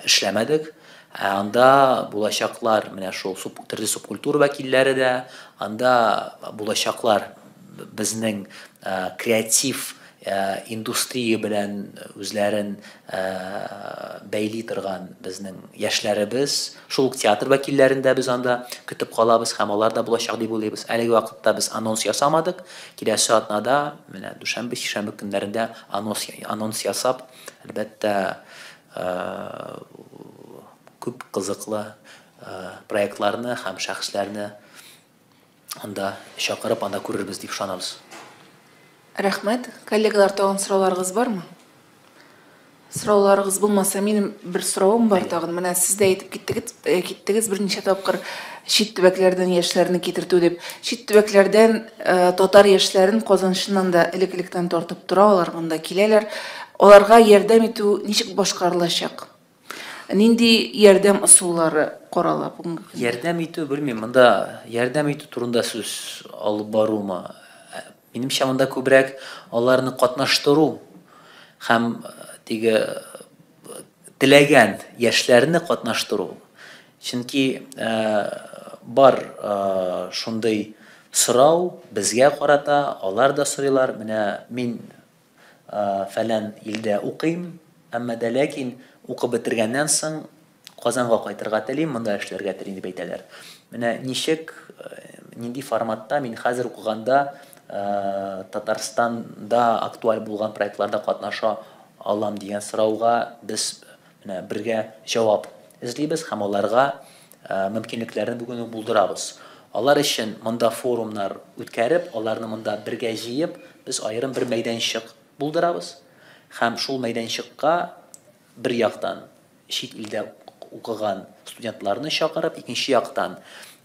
эшләмәдек. Анда булачаклар менә шул төрле субкультура вәкилләре дә, анда булачаклар безнең креатив индустрия белән үзләрен бәйли торган безнең яшьләребез, шул ук театр вәкилләрен дә без анда көтеп калабыз һәм алар да булачак дип уйлыйбыз. Әлеге вакытта без анонс ясамадык. Киләсе атнада, менә дүшәмбе, сишәмбе көннәрендә анонс ясап, әлбәттә, күп кызыклы проектларны һәм шәхесләрне анда чакырып, анда күрербез дип ышанабыз. Рәхмәт. Коллегалар, тагын сорауларыгыз бармы? Сорауларыгыз булмаса, минем бер соравым бар тагын. Менә сез дә әйтеп киттегез берничә тапкыр чит төбәкләрдән яшьләрне китертү дип. Чит төбәкләрдән татар яшьләрен Казан чыннан да элек-электән тартып тора, алар монда киләләр. Аларга ярдәм итү ничек башкарылачак? Нинди ярдәм ысуллары карала бүгенге көндә? Ярдәм итү, белмим, монда ярдәм итү турында сүз алып барумы? Минемчә, монда күбрәк аларны катнаштыру һәм теге теләгән яшьләрне катнаштыру. Чөнки бар шундый сорау безгә карата, алар да сорыйлар. Менә мин фәлән илдә укыйм, әмма дә ләкин укып бетергәннән соң Казанга кайтырга телим, монда эшләргә телим дип әйтәләр. Менә ничек, нинди форматта мин хәзер укыганда Татарстанда актуаль булган проектларда катнаша алам дигән сорауга без менә бергә җавап эзлибез һәм аларга мөмкинлекләрне бүген үк булдырабыз. Алар өчен монда форумнар үткәреп, аларны монда бергә җыеп, без аерым бер мәйданчык булдырабыз һәм шул мәйданчыкка бер яктан чит илдә укыган студентларны чакырып, икенче яктан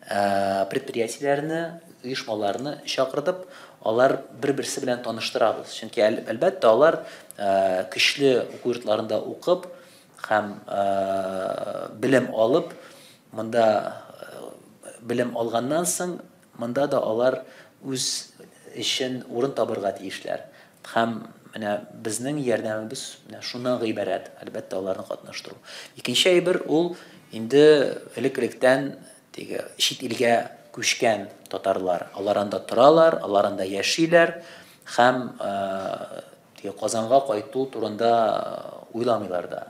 предприятиеләрне, оешмаларны чакыртып, алар бер-берсе белән таныштырабыз. Чөнки әлбәттә алар көчле уку йортларында укып һәм белем алып, монда белем алганнан соң монда да алар үз өчен урын табырга тиешләр. Һәм менә безнең ярдәмебез менә шуннан гыйбарәт, әлбәттә, аларны катнаштыру. Икенче әйбер ул инде элек-электән теге чит илгә күчкән татарлар. Алар анда торалар, алар анда яшиләр һәм теге Казанга кайту турында уйламыйлар да.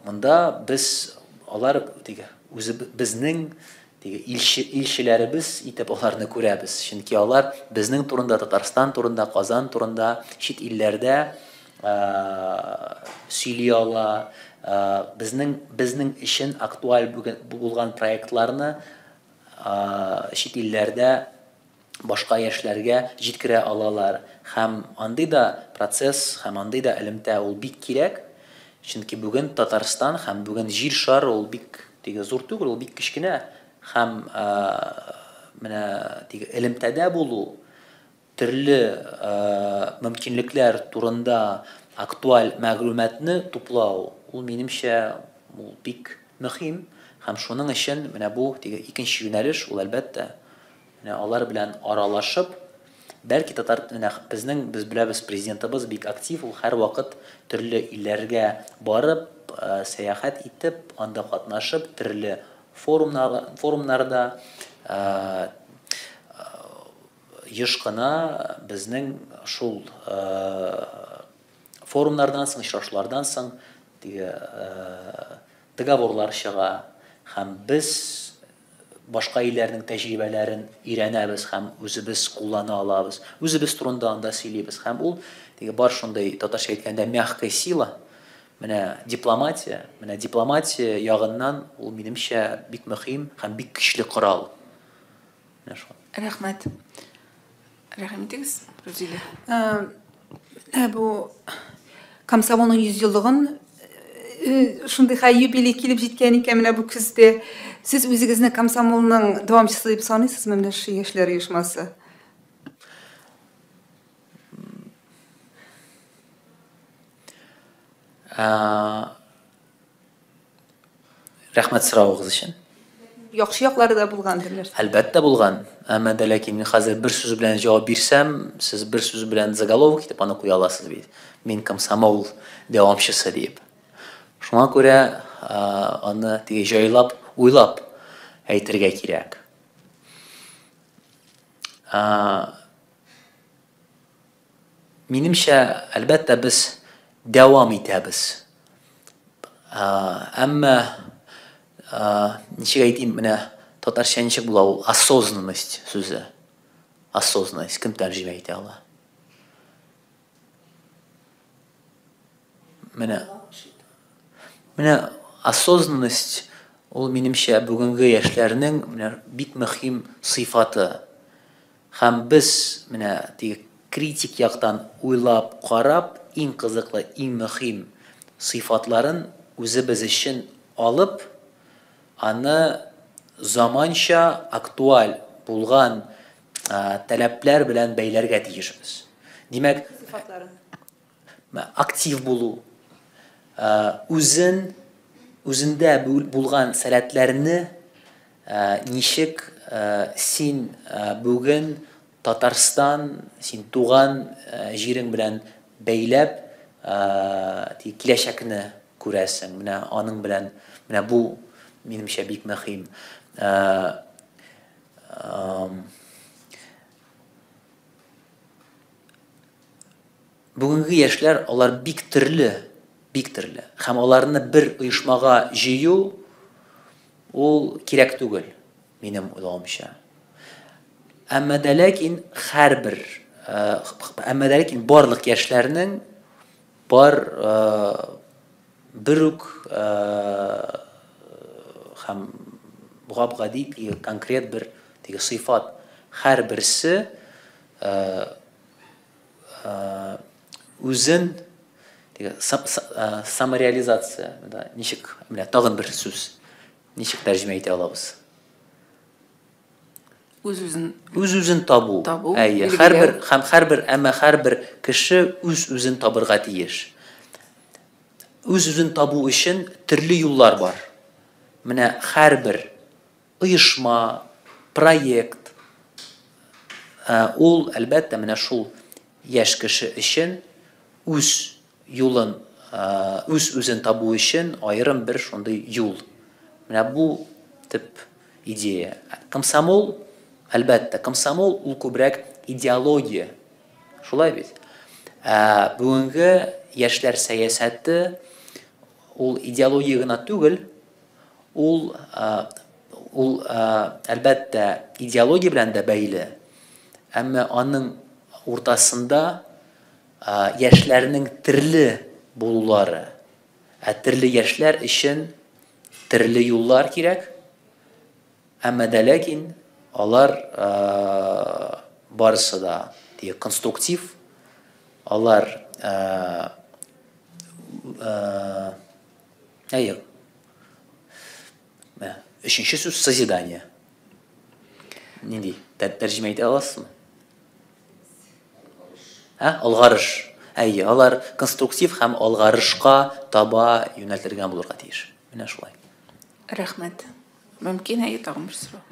Монда без алар теге үзе безнең теге илчеләребез итеп аларны күрәбез. Чөнки алар безнең турында, Татарстан турында, Казан турында чит илләрдә сөйли ала, безнең өчен актуаль булган проектларны чит илләрдә башка яшьләргә җиткерә алалар. Һәм андый да процесс, һәм андый да элемтә ул бик кирәк. Чөнки бүген Татарстан һәм бүген Җир шары ул бик теге зур түгел, ул бик кечкенә. Һәм менә теге элемтәдә булу, төрле мөмкинлекләр турында актуаль мәгълүматны туплау, ул минемчә, ул бик мөһим. Һәм шуның өчен менә бу теге икенче юнәлеш, ул әлбәттә, менә алар белән аралашып, бәлки татар менә безнең, без беләбез, президентыбыз бик актив, ул һәрвакыт төрле илләргә барып, сәяхәт итеп, анда катнашып, төрле форумнар, форумнарда еш кына безнең шул форумнардан соң, очрашулардан соң теге договорлар чыга, һәм без башка илләрнең тәҗрибәләрен өйрәнәбез һәм үзебез куллана алабыз. Үзебез турында анда сөйлибез. Һәм ул теге бар шундый, татарча әйткәндә, мягкая сила, менә дипломатия ягыннан ул, минемчә, бик мөһим һәм бик көчле корал. Менә шул. Рәхмәт. Рәхим итегез, Рузилә. Бу комсомолның 100 еллыгын, шундый хәй юбилей килеп җиткән икән менә бу көздә. Сез үзегезне комсомолның дәвамчысы дип саныйсызмы, менә шушы яшьләр оешмасы? Рәхмәт соравыгыз өчен. Яхшы яклары да булгандыр нәрсә. Әлбәттә булган. Әмма дә ләкин мин хәзер бер сүз белән җавап бирсәм, сез бер сүз белән заголовок итеп аны куя аласыз бит. Мин комсомол дәвамчысы дип. Шуңа күрә аны теге җайлап, уйлап әйтергә кирәк. Минемчә, әлбәттә, без дәвам итәбез. Әмма ничек әйтим, менә татарча ничек була ул осознанность сүзе? Осознанность кем тәрҗемә итә ала? Менә осознанность ул, минемчә, бүгенге яшьләрнең менә бик мөһим сыйфаты. Һәм без менә теге критик яктан уйлап карап, иң кызыклы, иң мөһим сыйфатларын үзебез өчен алып, аны заманча актуаль булган таләпләр белән бәйләргә тиешбез. Димәк, Сыйфатларын. Актив булу, үзен үзендә булган сәләтләрне ничек син бүген Татарстан, син туган җирең белән бәйләп киләчәкне күрәсең. Менә аның белән, менә бу, минемчә, бик мөһим. Бүгенге яшьләр алар бик төрле, бик төрле. Һәм аларны бер оешмага җыю ул кирәк түгел, минем уйлавымча. Әмма дә ләкин һәрбер, әмма дә ләкин барлык яшьләрнең бар бер үк һәм гап-гади конкрет бер теге сыйфат. Һәрберсе үзен теге самореализация, да, ничек, менә тагын бер сүз. Ничек тәрҗемә итә алабыз? Үз-үзен Үз-үзен табу. Табу, Әйе, билгеләү. Һәрбер һәм һәрбер, әмма һәрбер кеше үз-үзен табырга тиеш. Үз-үзен табу өчен төрле юллар бар. Менә һәрбер оешма, проект ул әлбәттә менә шул яшь кеше өчен үз юлын, үз-үзен табу өчен аерым бер шундый юл. Менә бу төп идея. Комсомол, әлбәттә, комсомол ул күбрәк идеология. Шулай бит? Ә бүгенге яшьләр сәясәте ул идеология гына түгел, ул әлбәттә идеология белән дә бәйле, әмма аның уртасында яшьләрнең төрле булулары, ә төрле яшьләр өчен төрле юллар кирәк, әмма дә ләкин алар барысы да конструктив, алар әйе. Өченче сүз созидание. Нинди? Тәрҗемә итә аласызмы? Ә? Алгарыш. Әйе, алар конструктив һәм алгарышка таба юнәлтелгән булырга тиеш. Менә шулай. Рәхмәт. Мөмкин, әйе, тагын бер сорау.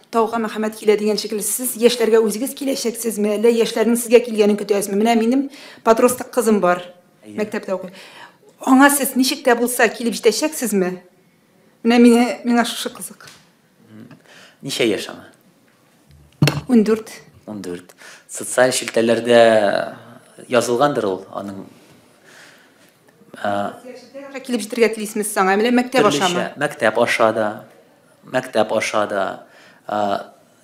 Тауга мәхәббәт килә дигән шикелле, сез яшьләргә үзегез киләчәксезме, әллә яшьләрнең сезгә килгәнен көтәсезме? Менә минем подросток кызым бар, мәктәптә укый. Аңа сез ничек тә булса килеп җитәчәксезме? Менә мине, миңа шушы кызык. Ничә яшь аңа? 14. 14. Социаль челтәрләрдә язылгандыр ул аның. Килеп җитәргә телисезме сез аңа? Менә мәктәп ашамы? Мәктәп аша да, мәктәп аша да,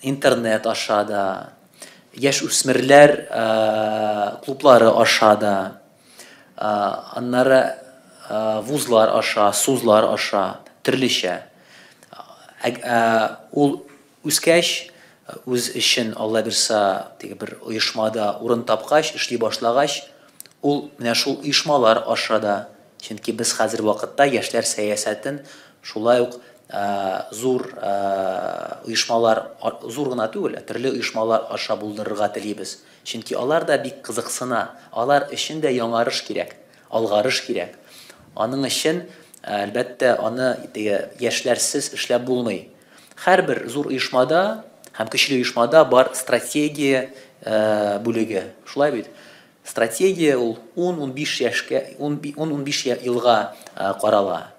интернет аша да, яшь үсмерләр клублары аша да, аннары вузлар аша, сузлар аша, төрлечә. Ул үскәч, үз өчен, Алла бирса, теге бер оешмада урын тапкач, эшли башлагач, ул менә шул оешмалар аша да, чөнки без хәзер вакытта яшьләр сәясәтен шулай ук зур оешмалар, зур гына түгел, ә төрле оешмалар аша булдырырга телибез. Чөнки алар да бик кызыксына, алар өчен дә яңарыш кирәк, алгарыш кирәк. Аның өчен, әлбәттә, аны теге яшьләрсез эшләп булмый. Һәрбер зур оешмада һәм көчле оешмада бар стратегия бүлеге. Шулай бит? Стратегия ул 10-15 яшькә, 10-15 елга карала.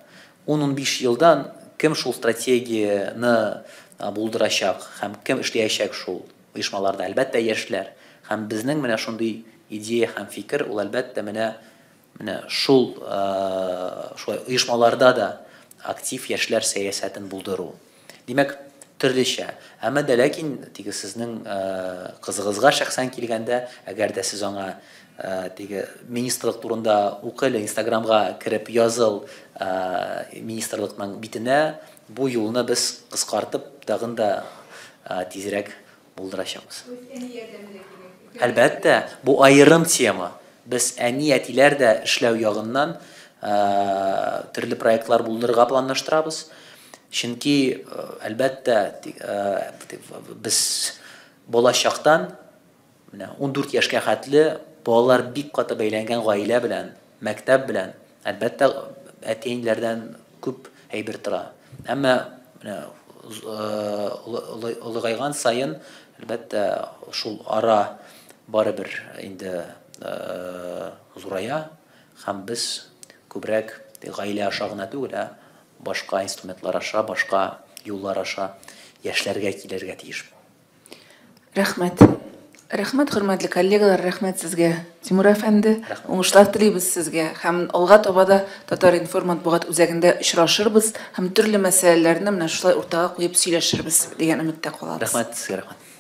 10-15 елдан кем шул стратегияне булдырачак һәм кем эшләячәк шул оешмаларда? Әлбәттә, яшьләр. Һәм безнең менә шундый идея һәм фикер, ул әлбәттә менә шул шулай оешмаларда да актив яшьләр сәясәтен булдыру. Димәк, төрлечә. Әмма дә ләкин теге сезнең кызыгызга шәхсән килгәндә, әгәр дә сез аңа теге министрлык турында укы әле, Инстаграмга кереп языл министрлыкның битенә, бу юлны без кыскартып тагын да тизрәк булдырачакбыз. Әлбәттә, бу аерым тема. Без әни-әтиләр дә эшләү ягыннан төрле проектлар булдырырга планлаштырабыз. Чөнки, әлбәттә, без балачактан, менә 14 яшькә хәтле балалар бик каты бәйләнгән гаилә белән, мәктәп белән, әлбәттә, әти-әниләрдән күп әйбер тора. Әмма менә олыгайган саен, әлбәттә, шул ара барыбер инде зурая, һәм без күбрәк гаилә аша гына түгел, ә башка инструментлар аша, башка юллар аша яшьләргә килергә тиеш. Рәхмәт. Рәхмәт, хөрмәтле коллегалар, рәхмәт сезгә, Тимур әфәнде. Уңышлар телибез сезгә. Һәм алга таба да Татар-информ матбугат үзәгендә очрашырбыз һәм төрле мәсьәләләрне менә шулай уртага куеп сөйләшербез дигән өметтә калабыз. Рәхмәт сезгә, рәхмәт.